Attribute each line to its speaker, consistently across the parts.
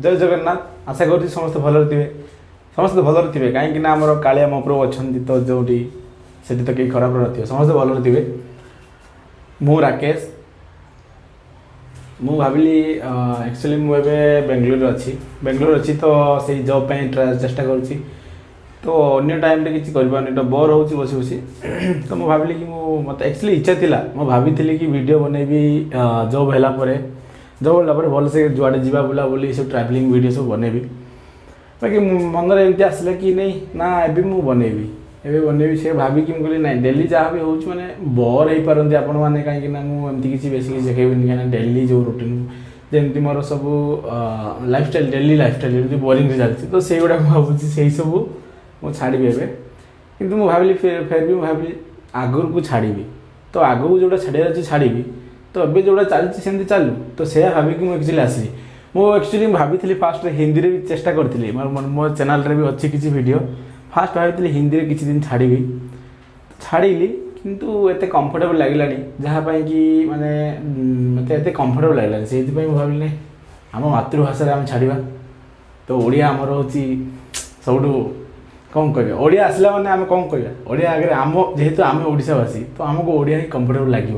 Speaker 1: ଜୟ ଜଗନ୍ନାଥ। ଆଶା କରୁଛି ସମସ୍ତେ ଭଲରେ ଥିବେ, ସମସ୍ତେ ଭଲରେ ଥିବେ, କାହିଁକି ନା ଆମର କାଳିଆ ମହାପ୍ରଭୁ ଅଛନ୍ତି। ତ ଯେଉଁଠି ସେଠି ତ କେହି ଖରାପରେ ନଥିବେ, ସମସ୍ତେ ଭଲରେ ଥିବେ। ମୁଁ ରାକେଶ। ମୁଁ ଭାବିଲି, ଆକ୍ଚୁଆଲି ମୁଁ ଏବେ ବେଙ୍ଗଲୋରରେ ଅଛି, ବେଙ୍ଗଲୋରରେ ଅଛି। ତ ସେଇ ଜବ୍ ପାଇଁ ଚେଷ୍ଟା କରୁଛି। ତ ଅନ୍ୟ ଟାଇମ୍ରେ କିଛି କରିପାରୁନି, ତ ବୋର୍ ହେଉଛି ବସି ବସି। ତ ମୁଁ ଭାବିଲି କି ମୋତେ ଆକ୍ଚୁଆଲି ଇଚ୍ଛା ଥିଲା, ମୁଁ ଭାବିଥିଲି କି ଭିଡ଼ିଓ ବନେଇବି ଜବ୍ ହେଲା ପରେ। ଜବ୍ ହେଲା ପରେ ଭଲସେ ଯୁଆଡ଼େ ଯିବା, ବୁଲାବୁଲି ସବୁ, ଟ୍ରାଭେଲିଂ ଭିଡ଼ିଓ ସବୁ ବନେଇବି। ବାକି ମନରେ ଏମିତି ଆସିଲା କି ନାଇଁ ନା, ଏବେ ମୁଁ ବନେଇବି, ଏବେ ବନେଇବି। ସେ ଭାବିକି ମୁଁ କହିଲି, ନାଇଁ, ଡେଲି ଯାହା ବି ହେଉଛି, ମାନେ ବୋର୍ ହେଇପାରନ୍ତି ଆପଣମାନେ, କାହିଁକି ନା ମୁଁ ଏମିତି କିଛି ବେଶୀ କିଛି ଦେଖେଇବିନି। କାହିଁକିନା ଡେଲି ଯେଉଁ ରୁଟିନ୍, ଯେମିତି ମୋର ସବୁ ଲାଇଫଷ୍ଟାଇଲ୍, ଡେଲି ଲାଇଫଷ୍ଟାଇଲ୍ ଯେମିତି ବୋରିଂରେ ଚାଲିଛି, ତ ସେଇଗୁଡ଼ାକ ମୁଁ ଭାବୁଛି ସେଇ ସବୁ ମୁଁ ଛାଡ଼ିବି ଏବେ। କିନ୍ତୁ ମୁଁ ଭାବିଲି, ଫେର୍ ବି ମୁଁ ଭାବିଲି ଆଗକୁ ଛାଡ଼ିବି। ତ ଆଗକୁ ଯେଉଁଟା ଛାଡ଼ିବାର ଅଛି ଛାଡ଼ିବି, ତ ଏବେ ଯେଉଁଟା ଚାଲିଛି ସେମିତି ଚାଲୁ। ତ ସେୟା ଭାବିକି ମୁଁ ଆକ୍ଚୁଆଲି ଆସିଲି। ମୁଁ ଆକ୍ଚୁଆଲି ଭାବିଥିଲି, ଫାଷ୍ଟରେ ହିନ୍ଦୀରେ ବି ଚେଷ୍ଟା କରିଥିଲି। ମୋର ମୋ ଚ୍ୟାନେଲ୍ରେ ବି ଅଛି କିଛି ଭିଡ଼ିଓ। ଫାଷ୍ଟ ଭାବିଥିଲି ହିନ୍ଦୀରେ କିଛି ଦିନ ଛାଡ଼ିବି, ଛାଡ଼ିଲି, କିନ୍ତୁ ଏତେ କମ୍ଫର୍ଟେବଲ୍ ଲାଗିଲାନି, ଯାହା ପାଇଁ କି ମାନେ ମୋତେ ଏତେ କମ୍ଫର୍ଟେବଲ୍ ଲାଗିଲାନି। ସେଇଥିପାଇଁ ମୁଁ ଭାବିଲି, ନାଇଁ, ଆମ ମାତୃଭାଷାରେ ଆମେ ଛାଡ଼ିବା। ତ ଓଡ଼ିଆ ଆମର ହେଉଛି ସବୁଠୁ, କ'ଣ କହିବା, ଓଡ଼ିଆ ଆସିଲା ମାନେ ଆମେ କ'ଣ କହିବା, ଓଡ଼ିଆ ଆଗରେ ଆମ, ଯେହେତୁ ଆମେ ଓଡ଼ିଶାବାସୀ, ତ ଆମକୁ ଓଡ଼ିଆ ହିଁ କମ୍ଫର୍ଟେବଲ୍ ଲାଗିବ।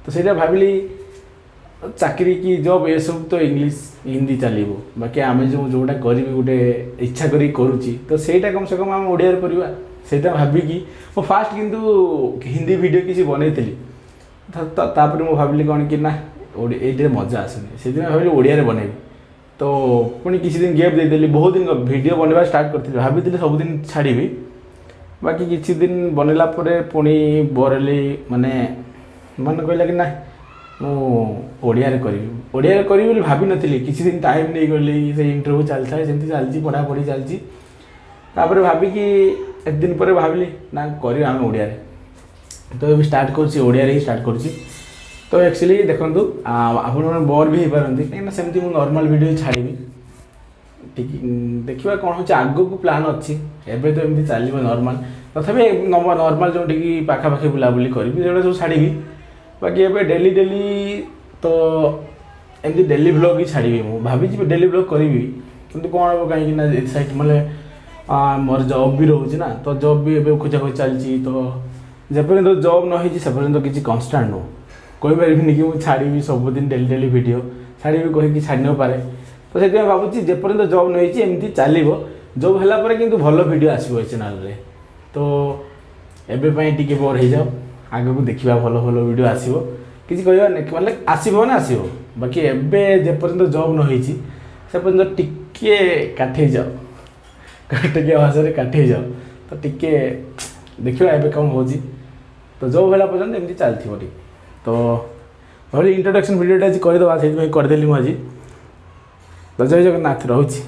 Speaker 1: ତ ସେଇଟା ଭାବିଲି, ଚାକିରି କି ଜବ୍ ଏସବୁ ତ ଇଂଲିଶ ହିନ୍ଦୀ ଚାଲିବ, ବାକି ଆମେ ଯେଉଁଟା କରିବି, ଗୋଟେ ଇଚ୍ଛା କରିକି କରୁଛି, ତ ସେଇଟା କମ୍ ସେ କମ୍ ଆମେ ଓଡ଼ିଆରେ କରିବା। ସେଇଟା ଭାବିକି ମୁଁ ଫାଷ୍ଟ କିନ୍ତୁ ହିନ୍ଦୀ ଭିଡ଼ିଓ କିଛି ବନେଇଥିଲି। ତାପରେ ମୁଁ ଭାବିଲି କ'ଣ କି ନା, ଏଇଥିରେ ମଜା ଆସୁନି। ସେଥିପାଇଁ ଭାବିଲି ଓଡ଼ିଆରେ ବନେଇବି। ତ ପୁଣି କିଛି ଦିନ ଗ୍ୟାପ୍ ଦେଇଦେଲି। ବହୁତ ଦିନ ଭିଡ଼ିଓ ବନେଇବା ଷ୍ଟାର୍ଟ କରିଥିଲି, ଭାବିଥିଲି ସବୁଦିନ ଛାଡ଼ିବି। ବାକି କିଛି ଦିନ ବନେଇଲା ପରେ ପୁଣି ବୋର୍ ହେଲି। ମାନେ ମନେ କହିଲା କି ନା, ମୁଁ ଓଡ଼ିଆରେ କରିବି, ଓଡ଼ିଆରେ କରିବି ବୋଲି ଭାବିନଥିଲି। କିଛି ଦିନ ଟାଇମ୍ ନେଇଗଲି। ସେଇ ଇଣ୍ଟରଭ୍ୟୁ ଚାଲିଥାଏ, ସେମିତି ଚାଲିଛି, ପଢ଼ାପଢ଼ି ଚାଲିଛି। ତାପରେ ଭାବିକି ଏତେ ଦିନ ପରେ ଭାବିଲି, ନା, କରିବା ଆମେ ଓଡ଼ିଆରେ। ତ ଏବେ ଷ୍ଟାର୍ଟ କରୁଛି, ଓଡ଼ିଆରେ ହିଁ ଷ୍ଟାର୍ଟ କରୁଛି। ତ ଆକ୍ଚୁଆଲି ଦେଖନ୍ତୁ, ଆପଣମାନେ ବୋର୍ ବି ହେଇପାରନ୍ତି, କାହିଁକିନା ସେମିତି ମୁଁ ନର୍ମାଲ୍ ଭିଡ଼ିଓ ହିଁ ଛାଡ଼ିବି। ଟିକେ ଦେଖିବା କ'ଣ ହେଉଛି, ଆଗକୁ ପ୍ଲାନ୍ ଅଛି। ଏବେ ତ ଏମିତି ଚାଲିବ ନର୍ମାଲ୍, ତଥାପି ନର୍ମାଲ୍ ଯେଉଁଠିକି ପାଖାପାଖି ବୁଲାବୁଲି କରିବି, ସେଗୁଡ଼ା ସବୁ ଛାଡ଼ିବି। ବାକି ଏବେ ଡେଲି ଡେଲି ତ ଏମିତି ଡେଲି ଭ୍ଲଗ୍ ହିଁ ଛାଡ଼ିବି। ମୁଁ ଭାବିଛି ଡେଲି ଭ୍ଲଗ୍ କରିବି, କିନ୍ତୁ କ'ଣ ହେବ, କାହିଁକି ନା ଏ ସାଇଡ଼୍ ମାନେ ମୋର ଜବ୍ ବି ରହୁଛି ନା, ତ ଜବ୍ ବି ଏବେ ଖୋଜା ଖୋଜି ଚାଲିଛି। ତ ଯେପର୍ଯ୍ୟନ୍ତ ଜବ୍ ନ ହେଇଛି, ସେପର୍ଯ୍ୟନ୍ତ କିଛି କନଷ୍ଟାଣ୍ଟ ନୁହଁ। କହିପାରିବିନି କି ମୁଁ ଛାଡ଼ିବି, ସବୁଦିନ ଡେଲି ଡେଲି ଭିଡ଼ିଓ ଛାଡ଼ିବି କହିକି ଛାଡ଼ି ନପାରେ। ତ ସେଥିପାଇଁ ଭାବୁଛି, ଯେପର୍ଯ୍ୟନ୍ତ ଜବ୍ ନ ହେଇଛି ଏମିତି ଚାଲିବ। ଜବ୍ ହେଲା ପରେ କିନ୍ତୁ ଭଲ ଭିଡ଼ିଓ ଆସିବ ଏ ଚ୍ୟାନେଲ୍ରେ। ତ ଏବେ ପାଇଁ ଟିକେ ବୋର୍ ହେଇଯାଅ, ଆଗକୁ ଦେଖିବା ଭଲ ଭଲ ଭିଡ଼ିଓ ଆସିବ। କିଛି କହିବା ମାନେ ଆସିବ ମାନେ ଆସିବ। ବାକି ଏବେ ଯେପର୍ଯ୍ୟନ୍ତ ଜବ୍ ନ ହେଇଛି, ସେ ପର୍ଯ୍ୟନ୍ତ ଟିକେ କାଠେଇ ଯାଅ, କାଟିକିଆ ଭାଷାରେ କାଠେଇ ଯାଅ। ତ ଟିକେ ଦେଖିବା ଏବେ କ'ଣ ହେଉଛି। ତ ଜବ୍ ହେଲା ପର୍ଯ୍ୟନ୍ତ ଏମିତି ଚାଲିଥିବ ଟିକେ। ତ ଭାବିଲି ଇଣ୍ଟ୍ରୋଡକ୍ସନ୍ ଭିଡ଼ିଓଟା ଆଜି କରିଦେବା, ସେଇଥିପାଇଁ କରିଦେଲି ମୁଁ ଆଜି। ତ ଜୟ ଜଗନ୍ନାଥ, ରହୁଛି।